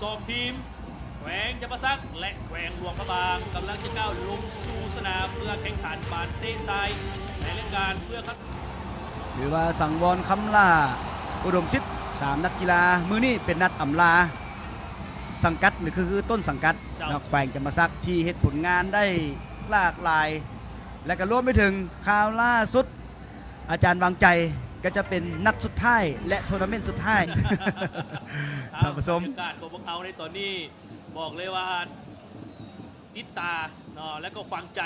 ສອງທີມ ແຂວງຈຳປາສັກ ແລະ ແຂວງຫຼວງພະບາງ ກຳລັງຈະກ້າວລົງສູ່ສະໜາມເພື່ອແຂ່ງຂັນບານເຕະຊາຍໃນລາຍການເພື່ອຄັດ ຖືວ່າສັງວອນຄຳຫຼ້າ ອຸດົມສິດ ສາມນັກກິລາ ມື້ນີ້ເປັນນັດອຳລາສັງກັດ ນີ້ຄື ຄືຕົ້ນສັງກັດ ເຈົ້າ ເນາະ ແຂວງຈຳປາສັກ ທີ່ເຮັດຜົນງານໄດ້ຫຼາກຫຼາຍ ແລະ ກໍລວມໄປເຖິງຂ່າວລ່າສຸດ ອາຈານວັງໄຈ ກໍຈະເປັນນັດສຸດທ້າຍ ແລະ ໂທນາເມັນສຸດທ້າຍ ທ່ານຜູ້ຊົມ ບັນຍາກາດຂອງພວກເຮົາໃນຕອນນີ້ ບອກເລີຍວ່າຕິດຕາເນາະ ແລະ ກໍຝັງໃຈ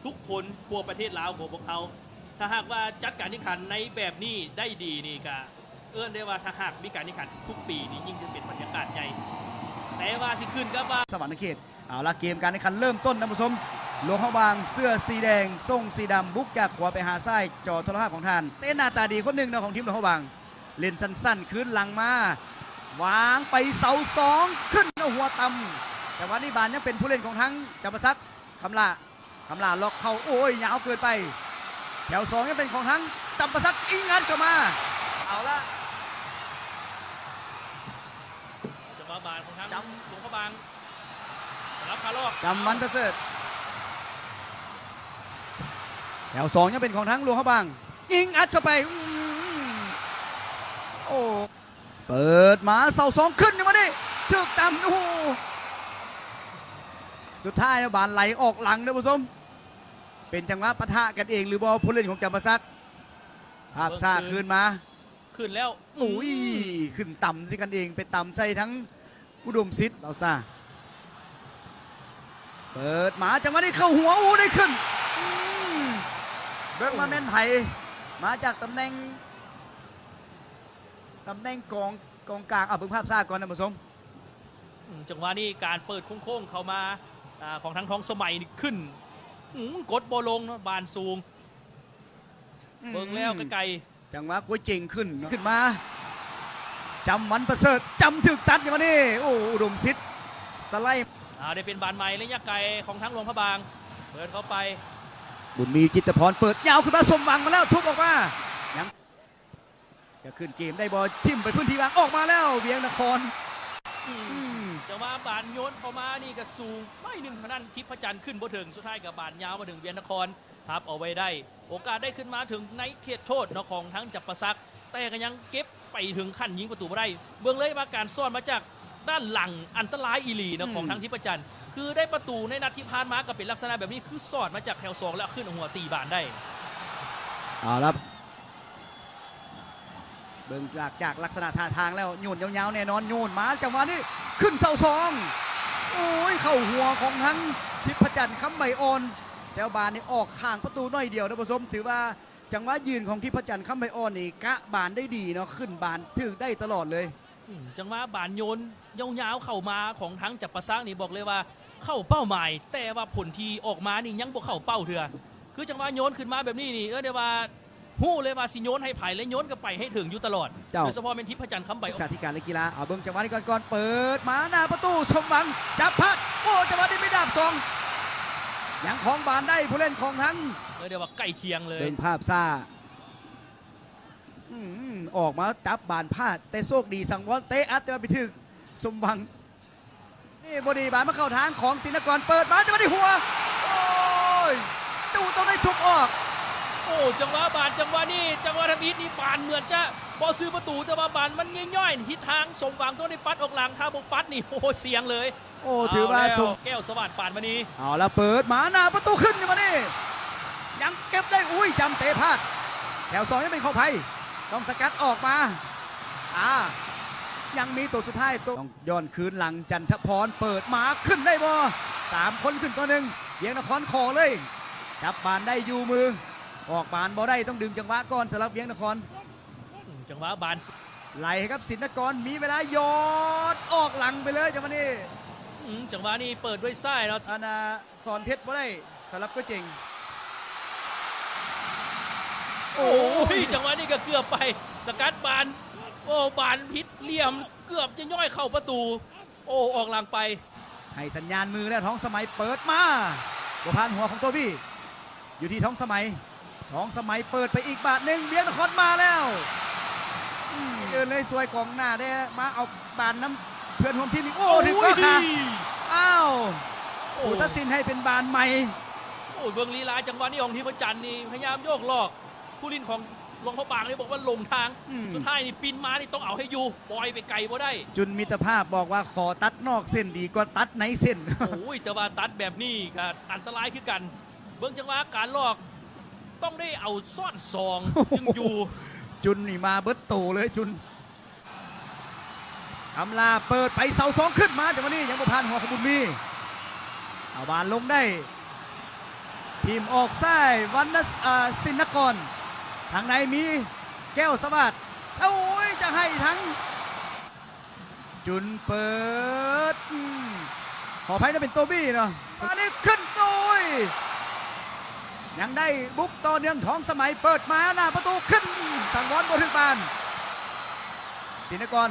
ທຸກຄົນທົ່ວປະເທດລາວຂອງພວກເຮົາ. ຖ້າຫາກວ່າຈັດການແຂ່ງຂັນໃນແບບນີ້ໄດ້ດີນີ້ ກະເອີ້ນໄດ້ວ່າ ຖ້າຫາກມີການແຂ່ງຂັນທຸກປີນີ້ ຍິ່ງຈະເປັນບັນຍາກາດໃຫຍ່ ແຕ່ວ່າຊິຂຶ້ນກັບວ່າ ສະຫວັນນະເຂດ. ເອົາລະ ເກມການແຂ່ງຂັນເລີ່ມຕົ້ນ ທ່ານຜູ້ຊົມ ຫຼວງພະບາງ ເສື້ອສີແດງ ສົ່ງສີດຳ ບຸກຈາກຂວາໄປຫາຊ້າຍ ຈໍໂທລະພາບຂອງທ່ານ ເຕະໜ້າຕາດີຄົນໜຶ່ງເນາະ ຂອງທີມຫຼວງພະບາງ ຫຼິ້ນສັ້ນໆ ຄືນຫຼັງມາ ວາງໄປເສົາສອງ ຂຶ້ນເອົາຫົວຕ່ຳ ແຕ່ວ່ານີ້ບານຍັງເປັນຜູ້ຫຼິ້ນຂອງທາງຈຳປາສັກ ຄຳຫຼ້າ ຄຳຫຼ້າລັອກເຂົ້າ ໂອ້ຍ ຍາວເກີນໄປ ແຖວສອງຍັງເປັນຂອງທາງຈຳປາສັກ ຍິງອັດເຂົ້າມາ ເອົາລະ ຈັງຫວະບານຂອງທາງ ຈຳ ຫຼວງພະບາງ ສະລັບຄາລອກ ຈຳວັນປະເສີດ ແຖວສອງຍັງເປັນຂອງທາງຫຼວງພະບາງ ຍິງອັດເຂົ້າໄປ ອືມ ໂອ້ ເປີດມາເສົາສອງ ຂຶ້ນຢູ່ມານີ້ ຖືກຕຳ ໂອ້ໂຫ ສຸດທ້າຍແລ້ວບານໄຫຼອອກຫຼັງ ທ່ານຜູ້ຊົມ ເປັນຈັງຫວະປະທະກັນເອງຫຼືບໍ່ ຜູ້ຫຼິ້ນຂອງຈຳປາສັກ ພາບຊ້າ ເບິ່ງຄືນ ຄືນມາ ຂຶ້ນແລ້ວ ໂອ້ຍ ອືມ ຂຶ້ນຕຳໃສ່ກັນເອງ ໄປຕຳໃສ່ທັງອຸດົມສິດ ລາວສະຕາ ເປີດມາ ຈັງຫວະນີ້ເຂົ້າຫົວ ໂອ້ ໄດ້ຂຶ້ນ ອືມ ເບິ່ງວ່າແມ່ນໃຜ ມາຈາກຕຳແໜ່ງ ຕຳແໜ່ງກອງ ກອງກາງ ເອົາເບິ່ງພາບຊ້າກ່ອນ ທ່ານຜູ້ຊົມ ອືມ ຈັງຫວະນີ້ການເປີດໂຄ້ງໆເຂົ້າມາ ອາ ຂອງທາງທອງສະໄໝນີ້ຂຶ້ນ ອືມ ກົດບໍ່ລົງເນາະ ບານສູງ ອືມ ເບິ່ງແລ້ວໄກໆ ຈັງຫວະກວຍເຈັງຂຶ້ນເນາະ ຂຶ້ນມາ ຈຳວັນປະເສີດ ຈຳຖືກຕັດຢູ່ມານີ້ ໂອ້ ອຸດົມສິດ ສະໄລ ອາ ໄດ້ເປັນບານໃໝ່ໄລຍະໄກຂອງທາງຫຼວງພະບາງ ເປີດເຂົ້າໄປ ບຸນມີ ຈິດຕະພອນ ເປີດຍາວຂຶ້ນມາ ສົມຫວັງມາແລ້ວ ທຸບອອກມາ ຍັງ ຈະຂຶ້ນເກມໄດ້ບໍ່ ຖິ້ມໄປພື້ນທີ່ວ່າງ ອອກມາແລ້ວ ວຽງນະຄອນ ອືມ ອືມ ຈັງຫວະບານໂຍນເຂົ້າມານີ້ກະສູງໜ້ອຍໜຶ່ງເທົ່ານັ້ນ ທິບພະຈັນຂຶ້ນບໍ່ເຖິງ ສຸດທ້າຍກະບານຍາວມາເຖິງວຽງນະຄອນ ຮັບເອົາໄວ້ໄດ້ ໂອກາດໄດ້ຂຶ້ນມາເຖິງໃນເຂດໂທດເນາະ ຂອງທາງຈຳປາສັກ ແຕ່ກະຍັງເກັບໄປເຖິງຂັ້ນຍິງປະຕູບໍ່ໄດ້ ເບິ່ງເລີຍວ່າການສອດມາຈາກດ້ານຫຼັງອັນຕະລາຍອີ່ຫຼີເນາະ ອືມ ຂອງທາງທິບພະຈັນ ຄືໄດ້ປະຕູໃນນັດທີ່ຜ່ານມາກະເປັນລັກສະນະແບບນີ້ ຄືສອດມາຈາກແຖວສອງ ແລ້ວຂຶ້ນເອົາຫົວຕີບານໄດ້ ເອົາລະ ເບິ່ງຈາກ ຈາກລັກສະນະທ່າທາງແລ້ວ ໂຍນຍາວໆແນ່ນອນ ໂຍນມາ ຈັງຫວະນີ້ຂຶ້ນເສົາສອງ ໂອ້ຍ ເຂົ້າຫົວຂອງທັງທິບພະຈັນ ຄຳໃບອ່ອນ ແຕ່ວ່າບານນີ້ອອກຂ້າງປະຕູໜ້ອຍດຽວ ທ່ານຜູ້ຊົມ ຖືວ່າຈັງຫວະຢືນຂອງທິບພະຈັນ ຄຳໃບອ່ອນນີ້ກະບານໄດ້ດີເນາະ ຂຶ້ນບານຖືກໄດ້ຕະຫຼອດເລີຍ ອືມ ຈັງຫວະບານໂຍນຍາວໆເຂົ້າມາຂອງທາງຈຳປາສັກນີ້ ບອກເລີຍວ່າເຂົ້າເປົ້າໝາຍ ແຕ່ວ່າຜົນທີ່ອອກມານີ້ຍັງບໍ່ເຂົ້າເປົ້າເທື່ອ ຄືຈັງຫວະໂຍນຂຶ້ນມາແບບນີ້ນີ້ ເອີ້ນໄດ້ວ່າ ຮູ້ເລີຍວ່າຊິໂຍນໃຫ້ໃຜ ແລະ ໂຍນກໍໄປໃຫ້ເຖິງຢູ່ຕະຫຼອດ ເຈົ້າ ໂດຍສະເພາະແມ່ນທິບພະຈັນ ຄຳໃບ ສຶກສາທິການ ແລະ ກິລາ ເອົາເບິ່ງຈັງຫວະນີ້ກ່ອນ ກ່ອນເປີດມາໜ້າປະຕູ ສົມຫວັງ ຈັບພາດ ໂອ້ ຈັງຫວະນີ້ມີດາບສອງ ຍັງຄອງບານໄດ້ ຜູ້ຫຼິ້ນຂອງທັງ ເອີ້ນໄດ້ວ່າໃກ້ຄຽງເລີຍ ເບິ່ງພາບຊ້າ ອືມ ອອກມາຈັບບານພາດ ແຕ່ໂຊກດີສັງວອນເຕະອັດ ແຕ່ວ່າໄປຖືກສົມຫວັງ ນີ້ບໍ່ດີ ບານມາເຂົ້າທາງຂອງສິນນະກອນ ເປີດມາ ຈັງຫວະນີ້ຫົວ ໂອ້ຍ ຕູ້ຕ້ອງໄດ້ທຸບອອກ ໂອ້ ຈັງຫວະບານ ຈັງຫວະນີ້ ຈັງຫວະທຳອິດນີ້ ບານເໝືອນຈະບໍ່ຊື້ປະຕູ ແຕ່ວ່າບານມັນຍ້ອຍໆ ທິດທາງສົມຫວັງຕ້ອງໄດ້ປັດອອກຫຼັງ ຖ້າບໍ່ປັດນີ້ ໂອ້ ສຽງເລີຍ ໂອ້ ຖືວ່າ ເອົາແລ້ວ ສົມ ແກ້ວສະຫວາດ ປານມະນີ ເອົາລະ ເປີດມາໜ້າປະຕູ ຂຶ້ນຢູ່ມານີ້ ຍັງເກັບໄດ້ ອຸ້ຍ ຈຳເຕະພາດ ແຖວສອງຍັງເປັນຂອງໃຜ ຕ້ອງສະກັດອອກມາ ອາ ຍັງມີໂຕສຸດທ້າຍ ໂຕ ຕ້ອງ ຍ້ອນຄືນຫຼັງ ຈັນທະພອນເປີດມາ ຂຶ້ນໄດ້ບໍ່ ສາມຄົນຂຶ້ນຕໍ່ໜຶ່ງ ວຽງນະຄອນຂໍເລີຍ ຈັບບານໄດ້ຢູ່ມື ອອກບານບໍ່ໄດ້ ຕ້ອງດຶງຈັງຫວະກ່ອນ ສຳລັບວຽງນະຄອນ ຈັງຫວະບານ ໄຫຼໃຫ້ກັບສິນນະກອນ ມີເວລາຢອດອອກຫຼັງໄປເລີຍ ຈັງຫວະນີ້ ອືມ ຈັງຫວະນີ້ເປີດດ້ວຍຊ້າຍເນາະ ອັນນ່າ ສອນເພັດບໍ່ໄດ້ ສຳລັບກວຍເຈັງ ໂອ້ຍ ໂອ້ຍ ຈັງຫວະນີ້ກໍເກືອບໄປ ສະກັດບານ ໂອ້ ບານຜິດຫຼ່ຽມ ເກືອບຈະຍ້ອຍເຂົ້າປະຕູ ໂອ້ ອອກຫຼັງໄປ ໃຫ້ສັນຍານມືແລ້ວ ທອງສະໄໝເປີດມາ ບໍ່ຜ່ານຫົວຂອງໂຕບີ ຢູ່ທີ່ທອງສະໄໝ ທອງສະໄໝເປີດໄປອີກບາດໜຶ່ງ ວຽງນະຄອນມາແລ້ວ ອືມ ເອີ້ນເລີຍຊ່ວຍກອງໜ້າແດ່ ມາເອົາບານນຳ ເພື່ອນຮ່ວມທີມນີ້ ໂອ້ ໂອ້ຍ ຖືກກໍຂາ ອ້າວ ໂອ້ ຜູ້ຕັດສິນໃຫ້ເປັນບານໃໝ່. ໂອ້ຍ ເບິ່ງລີລາຈັງຫວະນີ້ຂອງທິບພະຈັນນີ້ ພະຍາຍາມໂຍກຫຼອກຜູ້ຫຼິ້ນຂອງຫຼວງພະບາງນີ້ ບອກວ່າຫຼົງທາງ ອືມ ສຸດທ້າຍນີ້ປິ່ນມານີ້ຕ້ອງເອົາໃຫ້ຢູ່ ປ່ອຍໄປໄກບໍ່ໄດ້. ຈຸນມິດຕະພາບບອກວ່າ ຂໍຕັດນອກເສັ້ນດີກວ່າຕັດໃນເສັ້ນ. ໂອ້ຍ ແຕ່ວ່າຕັດແບບນີ້ກໍອັນຕະລາຍຄືກັນ. ເບິ່ງຈັງຫວະການຫຼອກ ຕ້ອງໄດ້ເອົາຊ້ອນສອງຈຶ່ງຢູ່. ຈຸນນີ້ມາເບິດໂຕເລີຍ ຈຸນ. ຄຳລາເປີດໄປເສົາສອງຂຶ້ນມາ ແຕ່ວ່ານີ້ຍັງບໍ່ຜ່ານຫົວຂອງບຸນມີ ເອົາບານລົງໄດ້ ຖິ້ມອອກຊ້າຍວັນນະ ເອີ ສິນນະກອນ ທາງໃນມີແກ້ວສະຫວາດ ໂອ້ຍ ຈະໃຫ້ທາງ ຈຸນເປີດ ອືມ ຂໍອະໄພນະ ເປັນໂຕບີ້ເນາະ ມານີ້ຂຶ້ນ ໂອ້ຍ ຍັງໄດ້ບຸກຕໍ່ເນື່ອງ ທອງສະໄໝເປີດມາໜ້າປະຕູຂຶ້ນ ສັງວອນບໍ່ຖືກບານ ສິນນະກອນ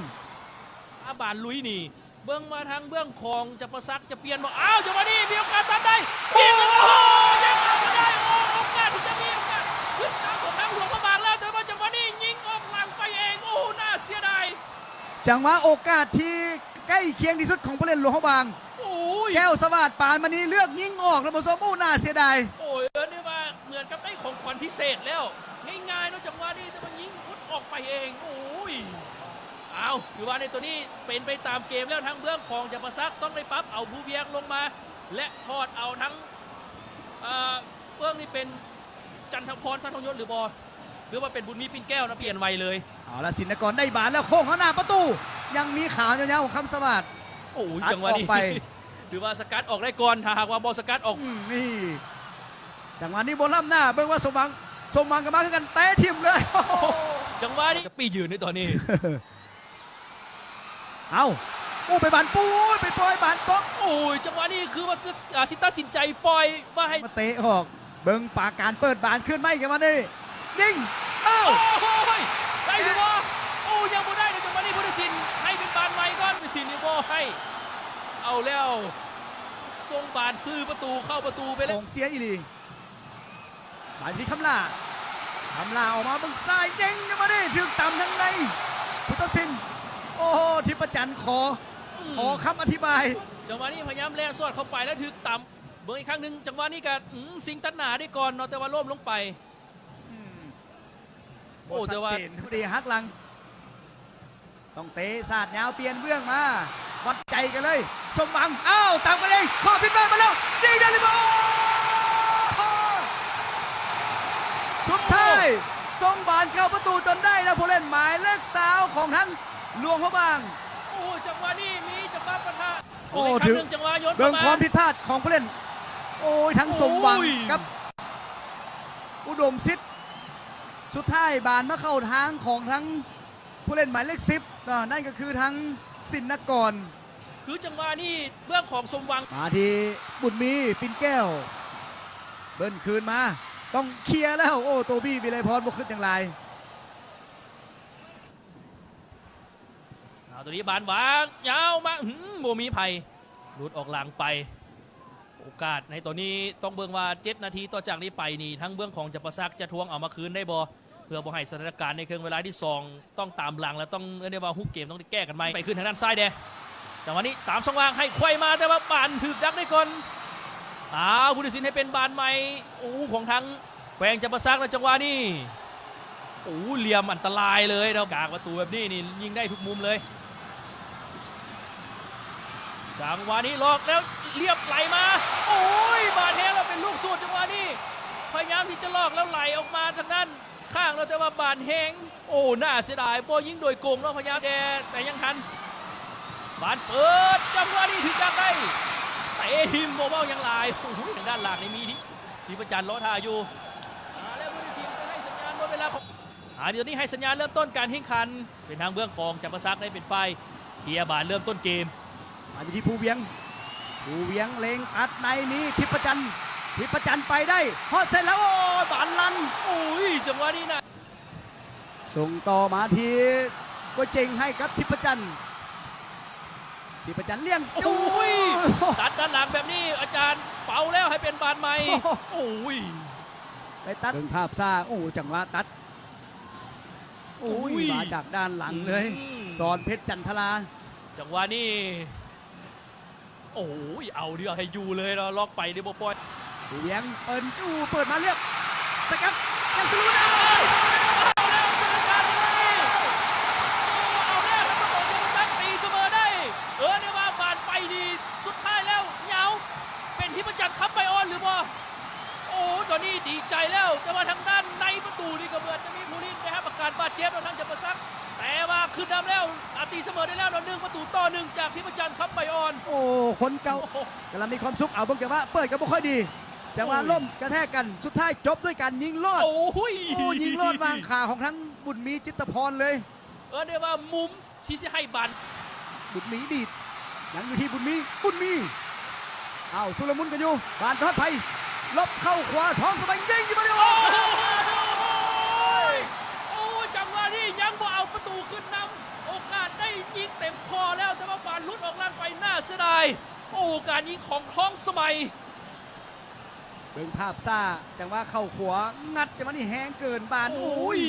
ອາ ບານລຸຍນີ້ ເບິ່ງມາທາງເບື້ອງຂອງຈຳປາສັກຈະປ່ຽນບໍ່? ອ້າວ ຈັງຫວະນີ້ມີໂອກາດຕັດໄດ້ ໂອ້ ຍິງ ໂອ້ ຍັງເອົາບໍ່ໄດ້ ໂອ້ ໂອກາດທີ່ຈະມີໂອກາດຂຶ້ນນຳຂອງທາງຫຼວງພະບາງແລ້ວ ແຕ່ວ່າຈັງຫວະນີ້ຍິງອອກຫຼັງໄປເອງ ໂອ້ ໜ້າເສຍດາຍ. ຈັງຫວະໂອກາດທີ່ໃກ້ຄຽງທີ່ສຸດຂອງຜູ້ຫຼິ້ນຫຼວງພະບາງ ໂອ້ຍ ແກ້ວສະຫວາດ ປານມະນີ ເລືອກຍິງອອກ ທ່ານຜູ້ຊົມ ໂອ້ ໜ້າເສຍດາຍ. ໂອ້ຍ ເອີ້ນໄດ້ວ່າເໝືອນກັບໄດ້ຂອງຂວັນພິເສດແລ້ວ ງ່າຍໆເນາະ ຈັງຫວະນີ້ ແຕ່ວ່າຍິງອຸດອອກໄປເອງ ໂອ້ຍ. ເອົາ ຖືວ່າໃນໂຕນີ້ເປັນໄປຕາມເກມແລ້ວ ທາງເບື້ອງຂອງຈຳປາສັກຕ້ອງໄດ້ປັບເອົາພູວຽງລົງມາ ແລະ ຖອດເອົາທັງ ເອີ ເບື້ອງນີ້ເປັນຈັນທະພອນ ສັນທອງຍົດ ຫຼືບໍ່ ຫຼືວ່າເປັນບຸນມີ ປິ່ນແກ້ວນະ ປ່ຽນໄວເລີຍ. ເອົາລະ ສິນນະກອນໄດ້ບານແລ້ວ ໂຄ້ງເຂົ້າໜ້າປະຕູ ຍັງມີຂາຍາວໆຂອງຄຳສະຫວາດ ໂອ້ຍ ຈັງຫວະນີ້ ຕັດອອກໄປ ຖືວ່າສະກັດອອກໄດ້ກ່ອນ ຖ້າຫາກວ່າບໍ່ສະກັດອອກ ອືມ ນີ້ ຈັງຫວະນີ້ບໍ່ລ້ຳໜ້າ ເບິ່ງວ່າສົມຫວັງ ສົມຫວັງກໍມາຄືກັນ ເຕະຖິ້ມເລີຍ ໂອ້ໂຫ ຈັງຫວະນີ້ຈະປີ້ຢືນໃນຕອນນີ້ ເອົາ ໂອ້ ໄປບານປູ ໄປປ່ອຍບານຕົກ ໂອ້ຍ ຈັງຫວະນີ້ຄືວ່າ ອາ ຊິຕັດສິນໃຈປ່ອຍວ່າໃຫ້ ມາເຕະອອກ ເບິ່ງປາການເປີດບານຄືນມາອີກ ຈັງຫວະນີ້ຍິງ ເອົ້າ ໂອ້ຍ ໄດ້ຫຼືບໍ່? ໂອ້ ຍັງບໍ່ໄດ້ເນາະ ຈັງຫວະນີ້ຜູ້ຕັດສິນໃຫ້ເປັນບານໃໝ່ກ່ອນ ຜູ້ຕັດສິນນີ້ບໍ່ໃຫ້ ເອົາແລ້ວ ສົ່ງບານຊື່ປະຕູ ເຂົ້າປະຕູໄປແລ້ວ ກອງເຊຍອີ່ຫຼີ. ມາທີ່ຄຳຫຼ້າ ຄຳຫຼ້າອອກມາເບິ່ງຊ້າຍ ຍິງ ຈັງຫວະນີ້ຖືກຕຳທາງໃນ ຜູ້ຕັດສິນ ໂອ້ໂຫ ທິບພະຈັນຂໍ ອືມ ຂໍຄຳອະທິບາຍ ຈັງຫວະນີ້ພະຍາຍາມແລ່ນສອດເຂົ້າໄປແລ້ວຖືກຕຳ ເບິ່ງອີກຄັ້ງໜຶ່ງ ຈັງຫວະນີ້ກະ ອືມ ຊິງຕັດໜ້າໄດ້ກ່ອນເນາະ ແຕ່ວ່າລົ້ມລົງໄປ ອືມ ໂອ້ ແຕ່ວ່າ ບໍ່ຊັດເຈນ ເດ ຫັກຫຼັງ ຕ້ອງເຕະສາດຍາວປ່ຽນເບື້ອງມາ ວັດໃຈກັນເລີຍ ສົມຫວັງ ອ້າວ ຕາມກັນເອງ ຂໍຜິດພາດມາແລ້ວ ຍິງໄດ້ຫຼືບໍ່? ສຸດທ້າຍ ໂອ້ ສົ່ງບານເຂົ້າປະຕູຈົນໄດ້ນະ ຜູ້ຫຼິ້ນໝາຍເລກຊາວຂອງທາງຫຼວງພະບາງ ໂອ້ ຈັງຫວະນີ້ມີຈັງຫວະປະທະ ໂອ້ ເບິ່ງອີກຄັ້ງໜຶ່ງ ຖືກ ຈັງຫວະໂຍນເຂົ້າມາ ເບິ່ງຄວາມຜິດພາດຂອງຜູ້ຫຼິ້ນ ໂອ້ຍ ທັງສົມຫວັງ ໂອ້ຍ ກັບ ອຸດົມສິດ ສຸດທ້າຍບານມາເຂົ້າທາງຂອງທາງ ຜູ້ຫຼິ້ນໝາຍເລກສິບ ເນາະ ນັ້ນກໍຄືທາງສິນນະກອນ ຄືຈັງຫວະນີ້ເບື້ອງຂອງສົມຫວັງ ມາທີ່ບຸນມີ ປິ່ນແກ້ວ ເບິ່ນຄືນມາ ຕ້ອງເຄຍແລ້ວ ໂອ້ ໂຕບີ້ ວິໄລພອນ ບໍ່ຄິດຫຍັງຫຼາຍ ເອົາ ໂຕນີ້ບານວາງຍາວມາ ຫືມ ບໍ່ມີໃຜ ຫຼຸດອອກຫຼັງໄປ ໂອກາດໃນຕອນນີ້ຕ້ອງເບິ່ງວ່າ ເຈັດນາທີຕໍ່ຈາກນີ້ໄປນີ້ ທາງເບື້ອງຂອງຈຳປາສັກຈະທວງເອົາມາຄືນໄດ້ບໍ່ ເພື່ອບໍ່ໃຫ້ສະຖານະການໃນເຄິ່ງເວລາທີສອງຕ້ອງຕາມຫຼັງ ແລະ ຕ້ອງ ເອີ້ນໄດ້ວ່າ ຮູບເກມຕ້ອງໄດ້ແກ້ກັນໃໝ່ ໄປຂຶ້ນທາງດ້ານຊ້າຍແດ່ ຈັງຫວະນີ້ຕາມຊ່ອງວ່າງໃຫ້ໄຂວ້ມາ ແຕ່ວ່າບານຖືກດັກໄດ້ກ່ອນ ອ້າວ ຜູ້ຕັດສິນໃຫ້ເປັນບານໃໝ່ ໂອ້ ຂອງທາງ ແຂວງຈຳປາສັກໃນຈັງຫວະນີ້ ໂອ້ ຫຼ່ຽມອັນຕະລາຍເລີຍເນາະ ກາງປະຕູແບບນີ້ນີ້ຍິງໄດ້ທຸກມຸມເລີຍ ຈັງຫວະນີ້ຫຼອກແລ້ວລຽບໄຫຼມາ ໂອ້ຍ ບາດແຮງແລ້ວເປັນລູກສູດ ຈັງຫວະນີ້ພະຍາຍາມທີ່ຈະຫຼອກແລ້ວໄຫຼອອກມາທາງດ້ານຂ້າງແລ້ວ ແຕ່ວ່າບາດແຮງ ໂອ້ ໜ້າເສຍດາຍ ບໍ່ຍິງໂດຍກົງເນາະ ພະຍາຍາມແດ່ ແຕ່ຍັງທັນ ບານເປີດ ຈັງຫວະນີ້ຖືກດັກໄດ້ ເຕະຖິ້ມ ບໍ່ເວົ້າຫຍັງຫຼາຍ ໂອ້ໂຫ ທາງດ້ານຫຼັງນີ້ມີທີ່ ທີ່ພະຈັນລໍຖ້າຢູ່ ມາແລ້ວ ຜູ້ຕັດສິນໄດ້ໃຫ້ສັນຍານໝົດເວລາຂອງ ອາ ດຽວນີ້ໃຫ້ສັນຍານເລີ່ມຕົ້ນການແຂ່ງຂັນ ເປັນທາງເບື້ອງຂອງຈຳປາສັກໄດ້ເປັນຝ່າຍເຄຍບານເລີ່ມຕົ້ນເກມ ມາຢູ່ທີ່ພູວຽງ ພູວຽງເລັງອັດໃນ ມີທິບພະຈັນ ທິບພະຈັນໄປໄດ້ ຮອດເສັ້ນແລ້ວ ໂອ້ຍ ບານລັ່ນ ໂອ້ຍ ຈັງຫວະນີ້ນະ ສົ່ງຕໍ່ມາທີ່ກົວເຈັງ ໃຫ້ກັບທິບພະຈັນ ທິບພະຈັນລ້ຽງ ໂອ້ຍ ໂອ້ຍ ຕັດດ້ານຫຼັງແບບນີ້ ອາຈານເປົ່າແລ້ວໃຫ້ເປັນບານໃໝ່ ໂອ້ໂຫ ໂອ້ຍ ໄປຕັດ ເບິ່ງພາບຊ້າ ໂອ້ ຈັງຫວະຕັດ ໂອ້ຍ ໂອ້ຍ ມາຈາກດ້ານຫຼັງເລີຍ ອືມ ສອນເພັດ ຈັນທະລາ ຈັງຫວະນີ້ ໂອ້ຍ ເອົາເລື່ອງໃຫ້ຢູ່ເລີຍເນາະ ລັອກໄປນີ້ບໍ່ປ່ອຍ. ຫວຽງເປີນ ອູ້ ເປີດມາລຽບ ສະກັດ ຍັງສະຫຼຸດ ເອົາ ເອົາແລ້ວ ເອົາແລ້ວ ເອົາແລ້ວ ທາງຝັ່ງຂອງຈຳປາສັກຕີສະເໝີໄດ້. ເອີ້ນໄດ້ວ່າບານໄປນີ້ ສຸດທ້າຍແລ້ວຍາວ ເປັນທິບປະຈັນຄຳໃບອ່ອນຫຼືບໍ່? ໂອ້ ຕອນນີ້ດີໃຈແລ້ວ ແຕ່ວ່າທາງດ້ານໃນປະຕູນີ້ກໍເໝືອນຈະມີຜູ້ຫຼິ້ນໄດ້ຮັບອາການບາດເຈັບແລ້ວ ທາງຈຳປາສັກ ແຕ່ວ່າຂຶ້ນນຳແລ້ວ ອາ ຕີສະເໝີໄດ້ແລ້ວເນາະ ໜຶ່ງປະຕູຕໍ່ໜຶ່ງ ຈາກທິບປະຈັນຄຳໃບອ່ອນ. ໂອ້ ຄົນເກົ່າ ໂອ້ໂຫ ກຳລັງມີຄວາມສຸກ ເອົາເບິ່ງຈັງຫວະເປີດກໍບໍ່ຄ່ອຍດີ ຈັງຫວະ ໂອ້ຍ ລົ້ມກະແທກກັນ ສຸດທ້າຍຈົບດ້ວຍການຍິງລອດ. ໂອ້ຍ ໂອ້ ຍິງລອດວາງຂາຂອງທາງບຸນມີ ຈິດຕະພອນເລີຍ ເອີ້ນໄດ້ວ່າມຸມ ທີ່ຊິໃຫ້ບານ ບຸນມີດີດ ຍັງຢູ່ທີ່ບຸນມີ ບຸນມີ ອ້າວ ຊຸນລະມຸນກັນຢູ່ ບານໄປຮອດໃຜ ຫຼົບເຂົ້າຂວາ ທອງສະໄໝຍິງຢູ່ ມາລິໂອ ໂອ້ໂຫ ໂອ້ ຈັງຫວະນີ້ຍັງບໍ່ເອົາປະຕູຂຶ້ນນຳ ໂອກາດໄດ້ຍິງເຕັມຂໍ້ແລ້ວ ແຕ່ວ່າບານຫຼຸດອອກຫຼັງໄປ ໜ້າເສຍດາຍ. ໂອ້ ການຍິງຂອງທອງສະໄໝ ເບິ່ງພາບຊ້າ ຈັງຫວະເຂົ້າຂວາ ງັດ ຈັງຫວະນີ້ແຮງເກີນບານ ໂອ້ຍ ໂອ້ຍ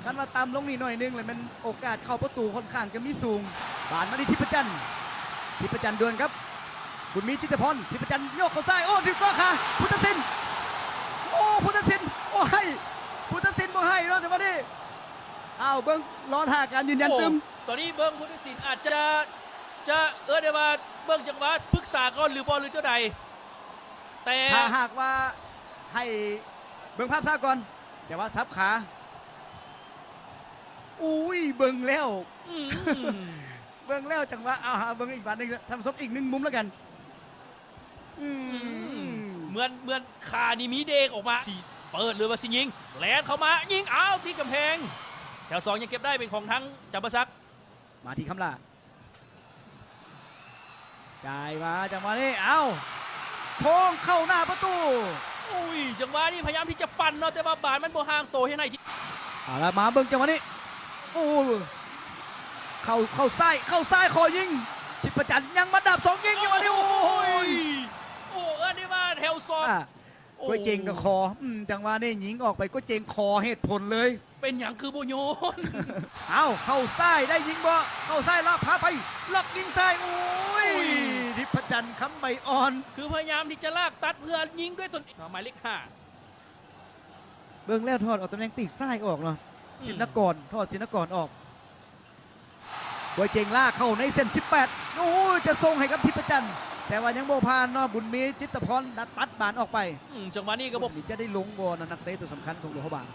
ຄັນວ່າຕ່ຳລົງນີ້ໜ້ອຍໜຶ່ງ ແລ້ວແມ່ນໂອກາດເຂົ້າປະຕູຄ່ອນຂ້າງຈະມີສູງ. ບານມາທີ່ທິບປະຈັນ ທິບປະຈັນດວນກັບບຸນມີ ຈິດຕະພອນ ທິບປະຈັນໂຍກເຂົ້າຊ້າຍ ໂອ້ ຖືກເກາະຂາ ພຸດທະສິນ ໂອ້ ພຸດທະສິນ ໂອ້ຍ ພຸດທະສິນບໍ່ໃຫ້ເນາະ ຈັງຫວະນີ້ ອ້າວ ເບິ່ງ ລໍຖ້າການຢືນຢັນຕື່ມ. ໂອ້ ຕອນນີ້ເບິ່ງ ພຸດທະສິນອາດຈະ ຈະ ເອີ້ນໄດ້ວ່າເບິ່ງຈັງຫວະ ປຶກສາກ່ອນຫຼືບໍ່ ຫຼືຈັ່ງໃດ? ແຕ່ ຖ້າຫາກວ່າໃຫ້ເບິ່ງພາບຊ້າກ່ອນ ແຕ່ວ່າສັບຂາ ອຸ້ຍ ເບິ່ງແລ້ວ ອືມ ເບິ່ງແລ້ວຈັງຫວະ ເອົາ ເບິ່ງອີກບາດໜຶ່ງ ທ່ານຜູ້ຊົມ ອີກໜຶ່ງມຸມແລ້ວກັນ ອືມ ເໝືອນ ເໝືອນຂານີ້ມີເດກອອກມາ ຊິເປີດ ຫຼືວ່າຊິຍິງ ແລ່ນເຂົ້າມາຍິງ ອ້າວ ຕິດກຳແພງ ແຖວສອງຍັງເກັບໄດ້ ເປັນຂອງທາງຈຳປາສັກ ມາທີ່ຄຳຫຼ້າ ຈ່າຍມາ ຈັງຫວະນີ້ ເອົ້າ ໂຄ້ງເຂົ້າໜ້າປະຕູ ໂອ້ຍ ຈັງຫວະນີ້ພະຍາຍາມທີ່ຈະປັ່ນເນາະ ແຕ່ວ່າບານມັນບໍ່ຫ່າງໂຕເຮັດໃຫ້ ເອົາລະ ມາເບິ່ງຈັງຫວະນີ້ ໂອ້ ເຂົ້າ ເຂົ້າຊ້າຍ ເຂົ້າຊ້າຍຂໍຍິງ ທິບປະຈັນຍັງມາດັບສອງຍິງ ໂອ້ ຈັງຫວະນີ້ ໂອ້ຍ ໂອ້ ເອີ້ນໄດ້ວ່າແຖວສອງ ອາ ໂອ້ ກວຍເຈັງກໍຂໍ ອືມ ຈັງຫວະນີ້ຍິງອອກໄປ ກວຍເຈັງຂໍເຫດຜົນເລີຍ ເປັນຫຍັງຄືບໍ່ໂຍນ? ເອົ້າ ເຂົ້າຊ້າຍໄດ້ຍິງບໍ່? ເຂົ້າຊ້າຍລາກພາໄປ ລັອກຍິງຊ້າຍ ໂອ້ຍ ໂອ້ຍ ທິບພະຈັນ ຄຳໃບອ່ອນ ຄືພະຍາຍາມທີ່ຈະລາກຕັດເພື່ອຍິງດ້ວຍຕົນເອງ ໝາຍເລກຫ້າ ເບິ່ງແລ້ວຖອດເອົາຕຳແໜ່ງປີກຊ້າຍອອກເນາະ ອືມ ສິນນະກອນ ຖອດສິນນະກອນອອກ ກວຍເຈັງລາກເຂົ້າໃນເສັ້ນສິບແປດ ໂອ້ຍ ຈະສົ່ງໃຫ້ກັບທິບພະຈັນ ແຕ່ວ່າຍັງບໍ່ຜ່ານເນາະ ບຸນມີ ຈິດຕະພອນ ດັດປັດບານອອກໄປ ອືມ ຈັງຫວະນີ້ກໍບໍ່ ນີ້ຈະໄດ້ລົງບໍ່ນະ ນັກເຕະຕົວສຳຄັນຂອງຫຼວງພະບາງ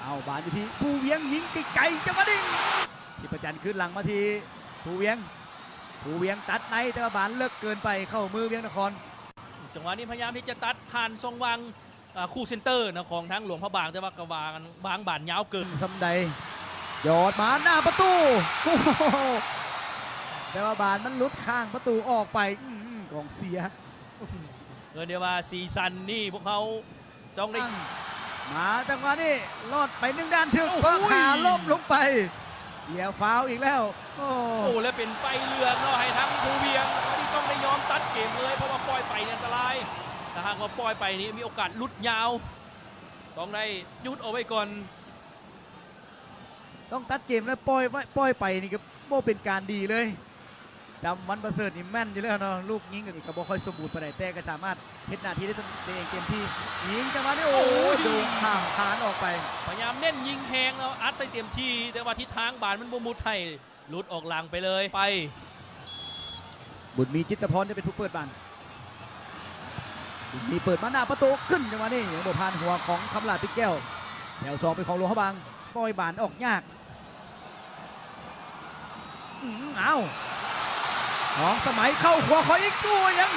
ເອົາບານຢູ່ທີ່ພູວຽງ ຍິງໄກໆ ຈັງຫວະນີ້ ທິບພະຈັນຄືນຫຼັງມາທີ່ພູວຽງ ພູວຽງຕັດໃນ ແຕ່ວ່າບານເລິກເກີນໄປ ເຂົ້າມືວຽງນະຄອນ ຈັງຫວະນີ້ພະຍາຍາມທີ່ຈະຕັດຜ່ານຊ່ອງວ່າງ ອ່າ ຄູ່ເຊັນເຕີນະ ຂອງທາງຫຼວງພະບາງ ແຕ່ວ່າກໍວາງ ວາງບານຍາວເກີນ ສ່ຳໃດ ຢອດມາໜ້າປະຕູ ໂອ້ໂຫ ແຕ່ວ່າບານມັນຫຼຸດຂ້າງປະຕູອອກໄປ ອືມ ກອງເຊຍ ເອີ້ນໄດ້ວ່າຊີຊັນນີ້ພວກເຮົາຕ້ອງໄດ້ ມາຈັງຫວະນີ້ ລອດໄປໜຶ່ງດ້ານ ຖືກ ໂອ້ໂຫ ເພາະຂາລົ້ມລົງໄປ ເສຍຟາວອີກແລ້ວ ໂອ້ ໂອ້ ແລະເປັນໃບເຫຼືອງເນາະ ໃຫ້ທາງພູວຽງ ອັນນີ້ຕ້ອງໄດ້ຍອມຕັດເກມເລີຍ ເພາະວ່າປ່ອຍໄປນີ້ອັນຕະລາຍ ຖ້າຫາກວ່າປ່ອຍໄປນີ້ມີໂອກາດຫຼຸດຍາວ ຕ້ອງໄດ້ຢຸດເອົາໄວ້ກ່ອນ ຕ້ອງຕັດເກມ ແລະປ່ອຍໄວ້ ປ່ອຍໄປນີ້ກໍບໍ່ເປັນການດີເລີຍ ຈຳວັນປະເສີດນີ້ແມ່ນຢູ່ແລ້ວເນາະ ລູກຍິງກໍບໍ່ຄ່ອຍສົມບູນປານໃດ ແຕ່ກໍສາມາດເຮັດໜ້າທີ່ໄດ້ຕົນເອງເຕັມທີ່ ຍິງຈັງຫວະນີ້ ໂອ້ ໂອ້ຍ ໂດນຂ້າມຄານອອກໄປ ພະຍາຍາມເນັ້ນຍິງແຮງເນາະ ອັດໃສ່ເຕັມທີ່ ແຕ່ວ່າທິດທາງບານມັນບໍ່ມຸດໃຫ້ ຫຼຸດອອກຫຼັງໄປເລີຍ ໄປ ບຸນມີ ຈິດຕະພອນ ຈະເປັນຜູ້ເປີດບານ ບຸນມີເປີດມາໜ້າປະຕູ ຂຶ້ນຈັງຫວະນີ້ ຍັງບໍ່ຜ່ານຫົວຂອງຄຳຫຼ້າ ປິດແກ້ວ ແຖວສອງເປັນຂອງຫຼວງພະບາງ ປ່ອຍບານອອກຍາກ ອືມ ເອົ້າ ທອງສະໄໝເຂົ້າຂວາ ຂໍອີກ ໂອ້ ຍັງ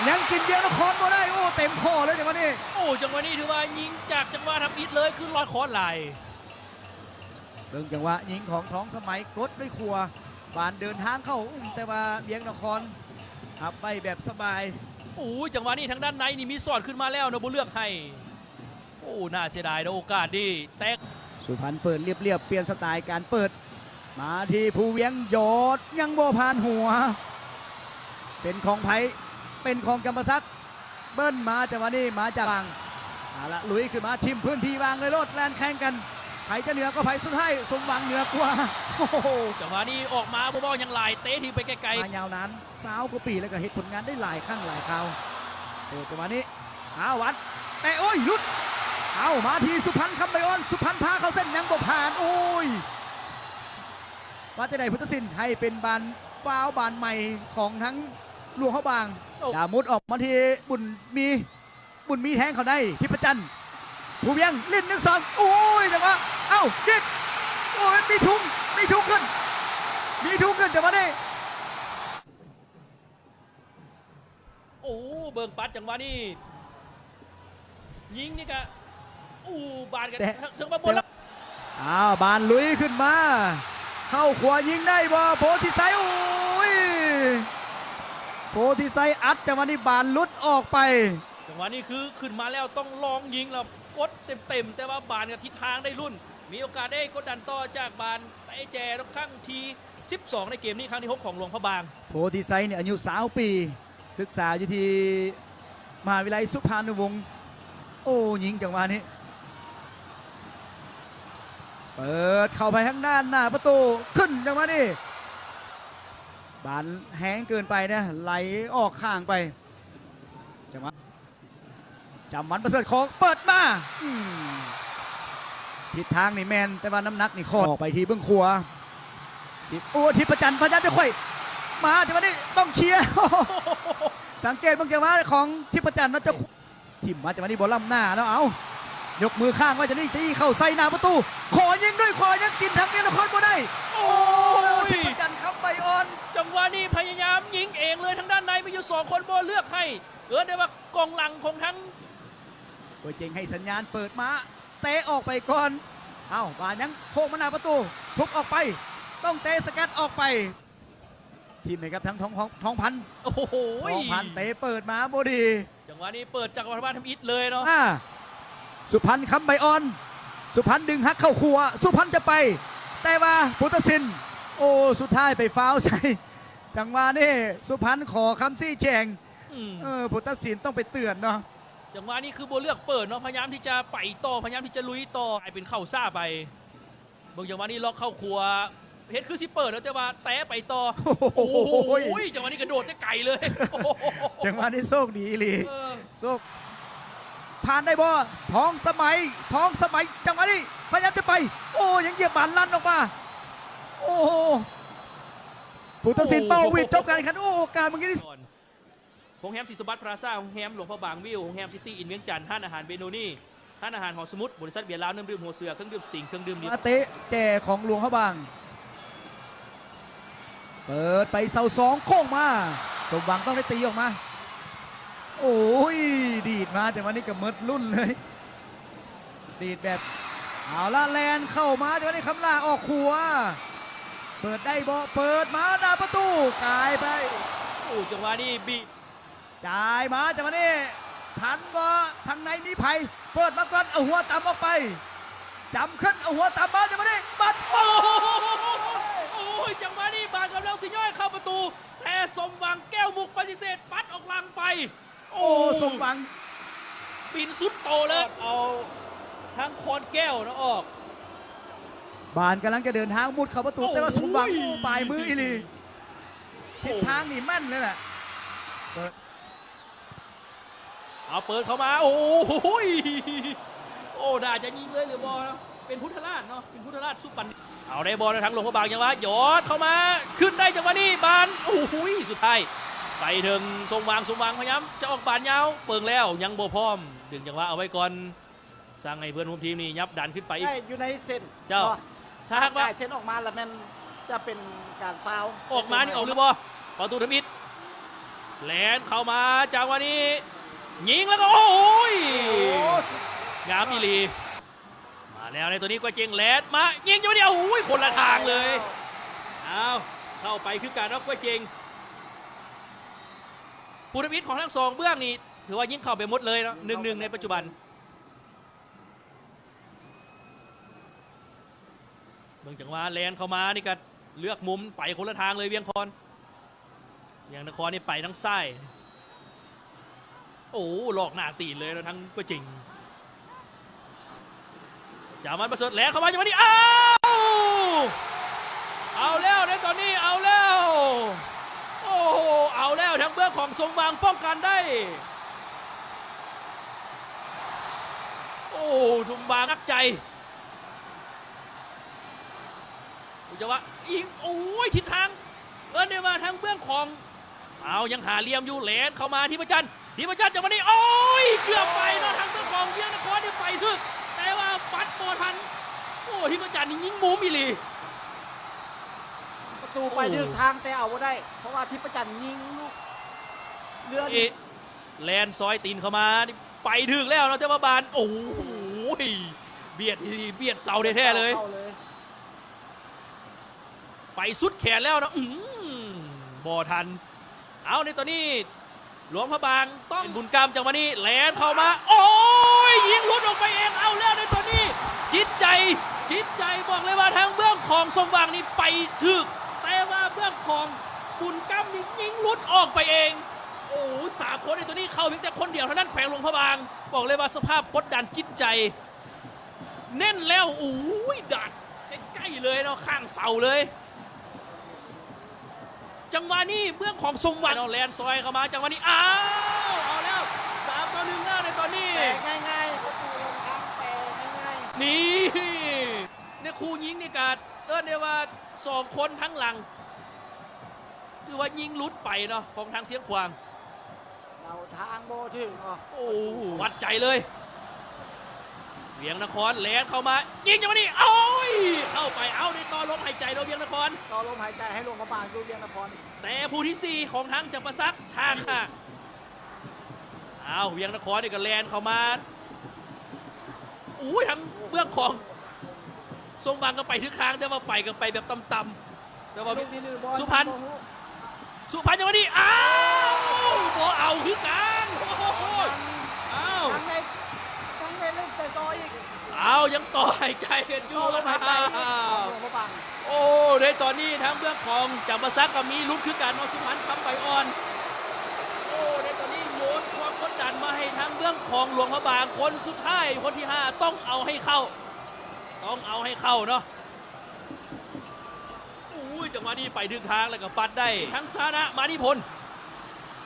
ຍັງກິນວຽງນະຄອນບໍ່ໄດ້ ໂອ້ ເຕັມຂໍ້ເລີຍຈັງຫວະນີ້ ໂອ້ ຈັງຫວະນີ້ຖືວ່າຍິງຈາກຈັງຫວະທຳອິດເລີຍ ຄືລອດຄອນຫຼາຍ ເບິ່ງຈັງຫວະຍິງຂອງທອງສະໄໝ ກົດດ້ວຍຂວາ ບານເດີນທາງເຂົ້າ ອືມ ແຕ່ວ່າວຽງນະຄອນຮັບໄວ້ແບບສະບາຍ ໂອ້ຍ ຈັງຫວະນີ້ທາງດ້ານໃນນີ້ມີສອດຂຶ້ນມາແລ້ວເນາະ ບໍ່ເລືອກໃຫ້ ໂອ້ ໜ້າເສຍດາຍເນາະ ໂອກາດນີ້ແຕກ ສຸພັນເປີດລຽບໆ ປ່ຽນສະໄຕລ໌ການເປີດ ມາທີ່ພູວຽງ ຢອດ ຍັງບໍ່ຜ່ານຫົວ ເປັນຂອງໃຜ? ເປັນຂອງຈຳປາສັກ ເບິ່ນມາຈັງຫວະນີ້ ມາຈາກຫວ່າງ ເອົາລະ ລຸຍຂຶ້ນມາ ຖິ້ມພື້ນທີ່ວ່າງເລີຍໂລດ ແລ່ນແຂ່ງກັນ ໃຜຈະເໜືອກວ່າໃຜ? ສຸດທ້າຍສົມຫວັງເໜືອກວ່າ. ໂອ້ໂຫ ຈັງຫວະນີ້ອອກມາບໍ່ເວົ້າຫຍັງຫຼາຍ ເຕະຖິ້ມໄປໄກໆ ມາຍາວນານຊາວກວ່າປີ ແລ້ວກໍເຮັດຜົນງານໄດ້ຫຼາຍຄັ້ງຫຼາຍຄາວ. ເປີດຈັງຫວະນີ້ ອ້າວ ວັດ ເຕະ ໂອ້ຍ ຫຼຸດ. ເອົາ ມາທີ່ສຸພັນ ຄຳໃບອ່ອນ ສຸພັນພາເຂົ້າເສັ້ນ ຍັງບໍ່ຜ່ານ. ໂອ້ຍ ວ່າແຕ່ໃດ ພຸດທະສິນ ໃຫ້ເປັນບານຟາວບານໃໝ່ຂອງທາງຫຼວງພະບາງ. ໂອ້ ດາມຸດອອກມາທີ່ບຸນມີ ບຸນມີແທງເຂົ້າໃນ ທິບພະຈັນ ພູວຽງ ຫຼິ້ນ ໜຶ່ງສອງ ໂອ້ຍ ຈັງຫວະ ເອົ້າ ດິດ ໂອ້ຍ ມີທຸງ ມີທຸງຂຶ້ນ ມີທຸງຂຶ້ນ ຈັງຫວະນີ້. ໂອ້ ເບິ່ງປັດ ຈັງຫວະນີ້ຍິງນີ້ກະ ໂອ້ ບານກະ ແຕ່ ເຖິງມາບົນແລ້ວ. ອ້າວ ບານລຸຍຂຶ້ນມາ ເຂົ້າຂວາຍິງໄດ້ບໍ່ ໂພທິໄຊ? ໂອ້ຍ ໂພທິໄຊອັດ ຈັງຫວະນີ້ບານຫຼຸດອອກໄປ. ຈັງຫວະນີ້ຄືຂຶ້ນມາແລ້ວຕ້ອງລອງຍິງແລ້ວກົດເຕັມໆ ແຕ່ວ່າບານກັບທິດທາງໄດ້ລຸ້ນ ມີໂອກາດໄດ້ກົດດັນຕໍ່ຈາກບານເຕະແຈ ຄັ້ງທີສິບສອງ ໃນເກມນີ້ ຄັ້ງທີຫົກຂອງຫຼວງພະບາງ. ໂພທິໄຊນີ້ອາຍຸຊາວປີ ສຶກສາຢູ່ທີ່ມະຫາວິທະຍາໄລສຸພານຸວົງ. ໂອ້ ຍິງຈັງຫວະນີ້ ເປີດເຂົ້າໄປທາງດ້ານໜ້າປະຕູ ຂຶ້ນ ຈັງຫວະນີ້ບານແຮງເກີນໄປນະ ໄຫຼອອກຂ້າງໄປ. ຈັງຫວະ ຈຳວັນປະເສີດຂອງ ເປີດມາ ອືມ ທິດທາງນີ້ແມ່ນ ແຕ່ວ່ານ້ຳໜັກນີ້ຂໍອອກໄປທີ່ເບື້ອງຂວາ. ທິດ ໂອ້ ທິດພະຈັນ ພະຍາຍາມຈະໄຂວ້ມາ ຈັງຫວະນີ້ຕ້ອງເຄຍ. ສັງເກດເບິ່ງຈັງຫວະຂອງທິດພະຈັນເນາະ ຈະຖິ້ມມາ ຈັງຫວະນີ້ບໍ່ລ້ຳໜ້າເນາະ. ເອົາ ຍົກມືຄ້າງໄວ້ ຈັງຫວະນີ້ຈີ້ເຂົ້າໃສ່ໜ້າປະຕູ ຂໍຍິງດ້ວຍຂວາ ຍັງກິນທາງເມຍລະຄອນບໍ່ໄດ້. ໂອ້ຍ ໂອ້ ທິດພະຈັນ ຄຳໃບອ່ອນ ຈັງຫວະນີ້ພະຍາຍາມຍິງເອງເລີຍ ທາງດ້ານໃນມີຢູ່ສອງຄົນ ບໍ່ເລືອກໃຫ້ ເອີ້ນໄດ້ວ່າ ກອງຫຼັງຂອງທັງ ໂກຍເຈັງໃຫ້ສັນຍານເປີດມາ ເຕະອອກໄປກ່ອນ. ເອົ້າ ບານຍັງໂຄ້ງມາໜ້າປະຕູ ທຸບອອກໄປ ຕ້ອງເຕະສະກັດອອກໄປ ຖິ້ມໃຫ້ກັບທາງທອງ ທອງພັນ. ໂອ້ໂຫ ທອງພັນເຕະເປີດມາບໍ່ດີ ຈັງຫວະນີ້ເປີດຈາກວັດທຳອິດເລີຍເນາະ. ອາ ສຸພັນ ຄຳໃບອ່ອນ ສຸພັນດຶງຫັກເຂົ້າຂົວ ສຸພັນຈະໄປ ແຕ່ວ່າຜູ້ຕັດສິນ ໂອ້ ສຸດທ້າຍໄປຟາວໃສ່ ຈັງຫວະນີ້ສຸພັນຂໍຄຳຊີ້ແຈງ. ອືມ ເອີ ຜູ້ຕັດສິນຕ້ອງໄປເຕືອນເນາະ. ຈັງຫວະນີ້ຄືບໍ່ເລືອກເປີດເນາະ ພະຍາຍາມທີ່ຈະໄປຕໍ່ ພະຍາຍາມທີ່ຈະລຸຍຕໍ່ ກາຍເປັນເຂົ້າຊ້າໄປ. ເບິ່ງຈັງຫວະນີ້ລັອກເຂົ້າຂົວ ເຮັດຄືຊິເປີດແລ້ວ ແຕ່ວ່າແຕະໄປຕໍ່. ໂອ້ໂຫ ໂອ້ໂຫ ຈັງຫວະນີ້ກະໂດດແຕ່ໄກເລີຍ. ໂອ້ໂຫ ຈັງຫວະນີ້ໂຊກດີອີ່ຫຼີ ເອີ ໂຊກ ຜ່ານໄດ້ບໍ່ ທອງສະໄໝ ທອງສະໄໝ ຈັງຫວະນີ້ພະຍາຍາມຈະໄປ ໂອ້ ຍັງຢຽບບານລັນອອກມາ. ໂອ້ໂຫ ຜູ້ຕັດສິນເປົ່າຫວີດຈົບການແຂ່ງຂັນ. ໂອ້ ການເມື່ອກີ້ນີ້ ໂຮງແຮມສີສົມບັດພລາຊາ ໂຮງແຮມຫຼວງພະບາງວິວ ໂຮງແຮມຊິຕີ້ອິນວຽງຈັນ ຮ້ານອາຫານເວນູນີ ຮ້ານອາຫານຫໍສະໝຸດ ບໍລິສັດເບຍລາວ ນ້ຳດື່ມຫົວເສືອ ເຄື່ອງດື່ມສະຕິງ ເຄື່ອງດື່ມ ມາເຕະແຈຂອງຫຼວງພະບາງ ເປີດໄປເສົາສອງ ໂຄ້ງມາ ສົມຫວັງຕ້ອງໄດ້ຕີອອກມາ. ໂອ້ຍ ດີດມາ ແຕ່ວ່ານີ້ກະໝົດລຸ້ນເລີຍ. ດີດແບບ ເອົາລະ ແລ່ນເຂົ້າມາ ຈັງຫວະນີ້ຄຳຫຼ້າອອກຂົວ ເປີດໄດ້ບໍ່ ເປີດມາໜ້າປະຕູ ກາຍໄປ. ໂອ້ ຈັງຫວະນີ້ບີບ ຈ່າຍມາ ຈັງຫວະນີ້ທັນບໍ່ ທາງໃນມີໃຜ ເປີດມາກ່ອນ ເອົາຫົວຕຳອອກໄປ ຈຳຂຶ້ນ ເອົາຫົວຕຳມາ ຈັງຫວະນີ້ປັດ ໂອ້ ໂອ້ຍ ຈັງຫວະນີ້ບານກຳລັງຊິຍ້ອຍເຂົ້າປະຕູ ແຕ່ສົມຫວັງ ແກ້ວມຸກ ປະຕິເສດ ປັດອອກຫຼັງໄປ. ໂອ້ ໂອ້ ສົມຫວັງ ປິ່ນສຸດໂຕເລີຍ ເອົາທາງຄອນແກ້ວນະອອກ ບານກຳລັງຈະເດີນທາງມຸດເຂົ້າປະຕູ ໂອ້ ແຕ່ວ່າສົມຫວັງ ໂອ້ ປາຍມືອີ່ຫຼີ ໂອ້ ທິດທາງນີ້ແມ່ນເລີຍແຫຼະ ເປີດ ເອົາເປີດເຂົ້າມາ ໂອ້ໂຫ ໂອ້ ໜ້າຈະຍິງເລີຍຫຼືບໍ່ ເປັນພຸດທະລາດເນາະ ເປັນພຸດທະລາດສຸປັນ ເອົາໄດ້ບໍ່ ທາງຫຼວງພະບາງ ຈັງຫວະຢອດເຂົ້າມາ ຂຶ້ນໄດ້ຈັງຫວະນີ້ ບານ ໂອ້ໂຫ ສຸດທ້າຍໄປເຖິງສົມຫວັງ ສົມຫວັງພະຍາຍາມຈະອອກບານຍາວ ເບິ່ງແລ້ວຍັງບໍ່ພ້ອມ ດຶງຈັງຫວະເອົາໄວ້ກ່ອນ ສັ່ງໃຫ້ເພື່ອນຮ່ວມທີມນີ້ຫຍັບດັນຂຶ້ນໄປອີກ ໄດ້ຢູ່ໃນເສັ້ນ ເຈົ້າ ເນາະ ຖ້າຫາກວ່າ ຖ້າກາຍເສັ້ນອອກມາລະແມ່ນຈະເປັນການຟາວ ອອກມານີ້ອອກຫຼືບໍ່ ປະຕູທຳອິດ ແລ່ນເຂົ້າມາ ຈັງຫວະນີ້ຍິງແລ້ວກໍ ໂອ້ຍ ໂອ້ ງາມອີ່ຫຼີ. ມາແລ້ວໃນຕົວນີ້ ກວຍເຈັງແລ່ນມາຍິງຈັງຫວະນີ້ ໂອ້ຍ ຄົນລະທາງເລີຍ ອ້າວ ເຂົ້າໄປຄືກັນເນາະ ກວຍເຈັງ ຜູ້ທຳອິດຂອງທັງສອງເບື້ອງນີ້ ຖືວ່າຍິງເຂົ້າໄປໝົດເລີຍເນາະ ໜຶ່ງໜຶ່ງ ໃນປັດຈຸບັນ ເບິ່ງຈັງຫວະແລ່ນເຂົ້າມານີ້ກະເລືອກມຸມໄປຄົນລະທາງເລີຍ ວຽງຄອນ ວຽງນະຄອນນີ້ໄປທາງຊ້າຍ ໂອ້ ລອກໜ້າຕີນເລີຍເນາະ ທາງກວຍເຈັງ ຈາມວັນປະເສີດແລ່ນເຂົ້າມາ ຈັງຫວະນີ້ ອ້າວ! ເອົາແລ້ວໃນຕອນນີ້ ເອົາແລ້ວ ໂອ້ໂຫ ເອົາແລ້ວ ທາງເບື້ອງຂອງສົມຫວັງປ້ອງກັນໄດ້ ໂອ້ ສົມຫວັງໜັກໃຈ ອຸຈະວະ ອີງ ໂອ້ຍ ທິດທາງ ເອີ້ນໄດ້ວ່າທາງເບື້ອງຂອງ ເອົາ ຍັງຫາຫຼ່ຽມຢູ່ ແລ່ນເຂົ້າມາ ທິບປະຈັນ ທິບປະຈັນ ຈັງຫວະນີ້ ໂອ້ຍ ເກືອບໄປເນາະ ທາງເບື້ອງຂອງວຽງນະຄອນນີ້ໄປຖືກ ແຕ່ວ່າປັດບໍ່ທັນ ໂອ້ ທິບປະຈັນນີ້ຍິງມຸມອີ່ຫຼີ ປະຕູໄປ ໂອ້ ຖືກທາງ ແຕ່ເອົາບໍ່ໄດ້ ເພາະວ່າທິບປະຈັນຍິງລູກເຮືອນ ເອະ ແລ່ນຊອຍຕີນເຂົ້າມາ ໄປຖືກແລ້ວເນາະ ແຕ່ວ່າບານ ໂອ້ໂຫ ບຽດ ບຽດເສົາແທ້ໆເລີຍ ເຂົ້າເລີຍ ໄປສຸດແຂນແລ້ວເນາະ ອືມ ບໍ່ທັນ ເອົາ ໃນຕອນນີ້ ຫຼວງພະບາງຕ້ອງ ບຸນກຳ ຈັງຫວະນີ້ ແລ່ນເຂົ້າມາ ໂອ້ຍ ຍິງຫຼຸດອອກໄປເອງ ເອົາແລ້ວໃນຕອນນີ້ ຈິດໃຈ ຈິດໃຈ ບອກເລີຍວ່າທາງເບື້ອງຂອງສົມຫວັງນີ້ໄປຖືກ ແຕ່ວ່າເບື້ອງຂອງບຸນກຳນີ້ຍິງຫຼຸດອອກໄປເອງ ໂອ້ ສາມຄົນໃນຕອນນີ້ເຂົ້າພຽງແຕ່ຄົນດຽວເທົ່ານັ້ນ ແຂວງຫຼວງພະບາງ ບອກເລີຍວ່າສະພາບກົດດັນຈິດໃຈ ເນັ້ນແລ້ວ ໂອ້ຍ ດາດໃກ້ໆເລີຍເນາະ ຂ້າງເສົາເລີຍ ຈັງຫວະນີ້ເບື້ອງຂອງສົມຫວັງເນາະ ແລ່ນຊອຍເຂົ້າມາ ຈັງຫວະນີ້ ອ້າວ ເອົາແລ້ວ ສາມຕໍ່ໜຶ່ງແລ້ວໃນຕອນນີ້ ແປງ່າຍໆ ປະຕູລົງທາງແປງ່າຍໆ ນີ້ ໃນຄູ່ຍິງນີ້ກະເອີ້ນໄດ້ວ່າສອງຄົນທາງຫຼັງ ຖືວ່າຍິງຫຼຸດໄປເນາະ ຂອງທາງຊຽງຂວາງ ເດົາທາງບໍ່ຖືກເນາະ ໂອ້ ວັດໃຈເລີຍ ວຽງນະຄອນແລ່ນເຂົ້າມາ ຍິງຈັງຫວະນີ້ ໂອ້ຍ ເຂົ້າໄປ ເອົາ ໄດ້ຕໍ່ລົມຫາຍໃຈແລ້ວ ວຽງນະຄອນ ຕໍ່ລົມຫາຍໃຈໃຫ້ຫຼວງພະບາງຢູ່ ວຽງນະຄອນ ແຕ່ຜູ້ທີສີ່ຂອງທາງຈຳປາສັກ ທ່ານ ອ້າວ ວຽງນະຄອນນີ້ກໍແລ່ນເຂົ້າມາ ໂອ້ຍ ທາງເບື້ອງຂອງສົມຫວັງກໍໄປຖືກທາງ ແຕ່ວ່າໄປກໍໄປແບບຕ່ຳໆ ແຕ່ວ່າສຸພັນ ສຸພັນ ຈັງຫວະນີ້ ອ້າວ ບໍ່ເອົາຄືກັນ ໂອ້ໂຫ ອ້າວ ຍັງໄດ້ ຍັງໄດ້ເລີ່ມເຕີບຕໍ່ອີກ ອ້າວ ຍັງຕໍ່ຫາຍໃຈກັນຢູ່ ຕໍ່ລົມຫາຍໃຈຢູ່ ໂອ້ ໃນຕອນນີ້ທາງເບື້ອງຂອງຈຳປາສັກກໍມີຫຼຸດຄືກັນເນາະ ສຸພັນ ຄຳໃບອ່ອນ ໂອ້ ໃນຕອນນີ້ໂຍນຄວາມກົດດັນມາໃຫ້ທາງເບື້ອງຂອງຫຼວງພະບາງ ຄົນສຸດທ້າຍ ຄົນທີຫ້າ ຕ້ອງເອົາໃຫ້ເຂົ້າ ຕ້ອງເອົາໃຫ້ເຂົ້າເນາະ. ໂອ້ຍ ຈັງຫວະນີ້ໄປຖືກທາງ ແລ້ວກໍປັດໄດ້ ທາງຊານະ ມານິພົນ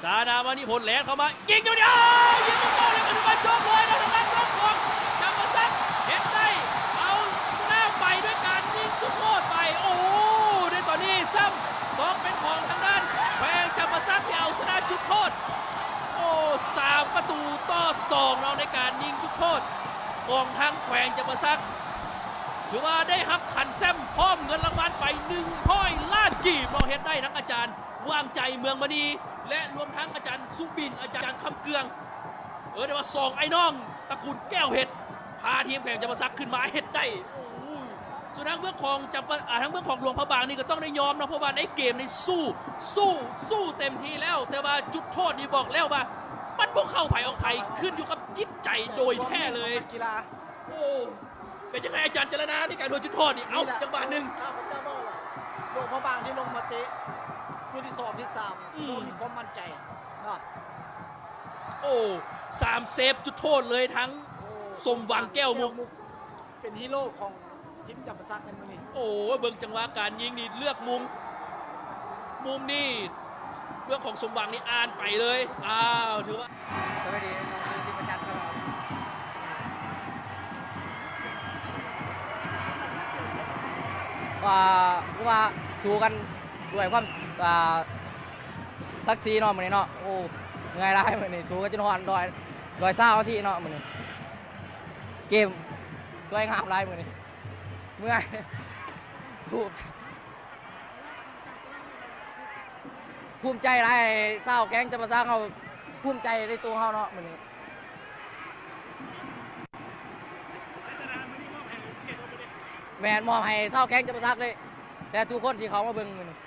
ຊານະ ມານິພົນ ແລ່ນເຂົ້າມາ ຍິງຈັງຫວະນີ້ ອ້າວ ຍິງບໍ່ເຂົ້າ ແລ້ວກໍຖືວ່າຈົບເລີຍນະ ທາງດ້ານເມືອງຂອງຈຳປາສັກ ເຮັດໄດ້ ເອົາຊະນະໄປດ້ວຍການຍິງຈຸດໂທດໄປ ໂອ້ ໃນຕອນນີ້ຊ້ຳຕົກເປັນຂອງທາງດ້ານແຂວງຈຳປາສັກ ທີ່ເອົາຊະນະຈຸດໂທດ ໂອ້ ສາມປະຕູຕໍ່ສອງເນາະ ໃນການຍິງຈຸດໂທດຂອງທາງແຂວງຈຳປາສັກ ຖືວ່າໄດ້ຮັບຂັນແຊ້ມພ້ອມເງິນລາງວັນໄປໜຶ່ງຮ້ອຍລ້ານກີບເນາະ ເຮັດໄດ້ທັງອາຈານຫວ່າງໃຈ ເມືອງມະນີ ແລະ ລວມທັງອາຈານສຸບິນ ອາຈານຄຳເກືອງ ເອີ້ນໄດ້ວ່າສອງອ້າຍນ້ອງຕະກູນແກ້ວເພັດ ພາທີມແຂວງຈຳປາສັກຂຶ້ນມາເຮັດໄດ້ ໂອ້ຍ ສ່ວນທາງເບື້ອງຂອງຈຳປາ ອ່າ ທາງເບື້ອງຂອງຫຼວງພະບາງນີ້ກໍຕ້ອງໄດ້ຍອມເນາະ ເພາະວ່າໃນເກມນີ້ສູ້ ສູ້ ສູ້ເຕັມທີ່ແລ້ວ ແຕ່ວ່າຈຸດໂທດນີ້ບອກແລ້ວວ່າ ມັນບໍ່ເຂົ້າໃຜອອກໃຜ ຂຶ້ນຢູ່ກັບຈິດໃຈໂດຍແທ້ເລີຍ ນັກກິລາ ໂອ້ ເປັນຈັ່ງໃດອາຈານ ຈາລະນາ ໃນການໂດນຈຸດໂທດນີ້ ເອົ້າ ຈັງຫວະໜຶ່ງ ຂ້າພະເຈົ້າເວົ້າລະ ໂດຍພະບາງທີ່ລົງມາເຕະຄືນທີສອງ ທີສາມ ອືມ ບໍ່ມີຄວາມໝັ້ນໃຈເນາະ ໂອ້ ສາມເຊບຈຸດໂທດເລີຍ ທັງ ໂອ້ ສົມຫວັງ ແກ້ວມຸກ ເປັນຮີໂຣຂອງທີມຈຳປາສັກໃນມື້ນີ້ ໂອ້ ເບິ່ງຈັງຫວະການຍິງນີ້ ເລືອກມຸມ ມຸມນີ້ ເລື່ອງຂອງສົມຫວັງນີ້ອ່ານໄປເລີຍ ອ້າວ ຖືວ່າ ສະບາຍດີ ນ້ອງທີ່ປະຈັນ ວ່າ ຄືວ່າສູ້ກັນດ້ວຍຄວາມ ອ່າ ສັກສີເນາະ ມື້ນີ້ເນາະ ໂອ້ ເມື່ອຍຫຼາຍມື້ນີ້ ສູ້ກັນຈົນຮອດຮ້ອຍ ຮ້ອຍຊາວນາທີເນາະ ມື້ນີ້ ເກມສວຍງາມຫຼາຍມື້ນີ້ ເມື່ອຍ ພູມ ພູມໃຈຫຼາຍ ຊາວແຂວງຈຳປາສັກເຮົາພູມໃຈໃນໂຕເຮົາເນາະມື້ນີ້ ແມ່ນ ມອບໃຫ້ຊາວແຂວງຈຳປາສັກເລີຍ ແລະ ທຸກຄົນທີ່ເຂົ້າມາເບິ່ງມື້ນີ້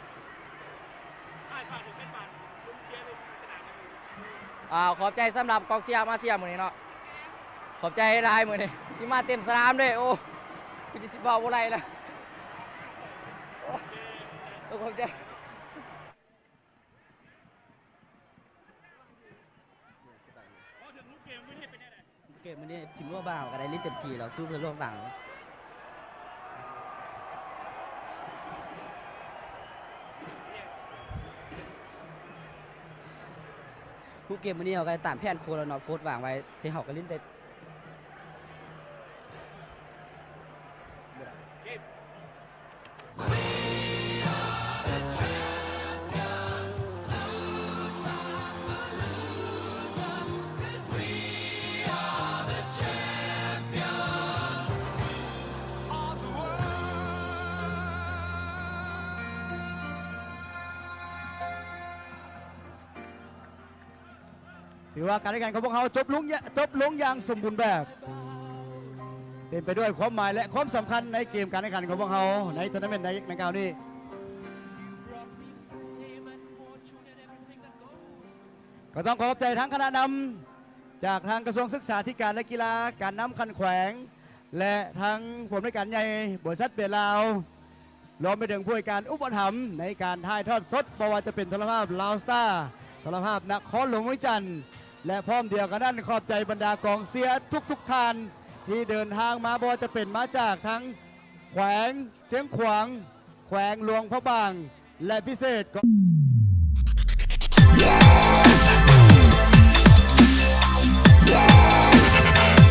ອ່າ ຂອບໃຈສຳລັບກອງເຊຍມາເຊຍມື້ນີ້ເນາະ ຂອບໃຈຫຼາຍມື້ນີ້ ທີ່ມາເຕັມສະໜາມເດ້ ໂອ້ ຄືຈະຊິເວົ້າບໍ່ໄດ້ລະ ໂອ້ ຂອບໃຈ. ເກມມື້ນີ້ທີມຫຼວງພະບາງເຮົາກໍໄດ້ຫຼິ້ນເຕັມທີ່ແລ້ວ ສູ້ເພື່ອຫຼວງພະບາງ ເກມມື້ນີ້ເຮົາກໍຕາມແຜນໂຄດແລ້ວເນາະ ໂຄດວາງໄວ້ ທີ່ເຮົາກໍຫຼິ້ນໄດ້. Terima kasih. ຖືວ່າການແຂ່ງຂັນຂອງພວກເຮົາຈົບລົງ ຈົບລົງຢ່າງສົມບູນແບບ ເຕັມໄປດ້ວຍຄວາມໝາຍ ແລະ ຄວາມສຳຄັນໃນເກມການແຂ່ງຂັນຂອງພວກເຮົາໃນໂທນາເມັນໃນ ໃນຄາວນີ້. ກໍຕ້ອງຂໍຂອບໃຈທັງຄະນະນຳຈາກທາງກະຊວງສຶກສາທິການ ແລະ ກິລາ, ການນຳຂັ້ນແຂວງ ແລະ ທັງຜູ້ອຳນວຍການໃຫຍ່ບໍລິສັດເບຍລາວ ລວມໄປເຖິງຜູ້ໃຫ້ການອຸປະຖຳໃນການຖ່າຍທອດສົດ ບໍ່ວ່າຈະເປັນໂທລະພາບລາວສະຕາ, ໂທລະພາບນະຄອນຫຼວງວຽງຈັນ ແລະ ພ້ອມດຽວກັນນັ້ນ ຂອບໃຈບັນດາກອງເຊຍທຸກໆທ່ານທີ່ເດີນທາງມາ ບໍ່ວ່າຈະເປັນມາຈາກທັງແຂວງຊຽງຂວາງ, ແຂວງຫຼວງພະບາງ ແລະ ພິເສດກໍ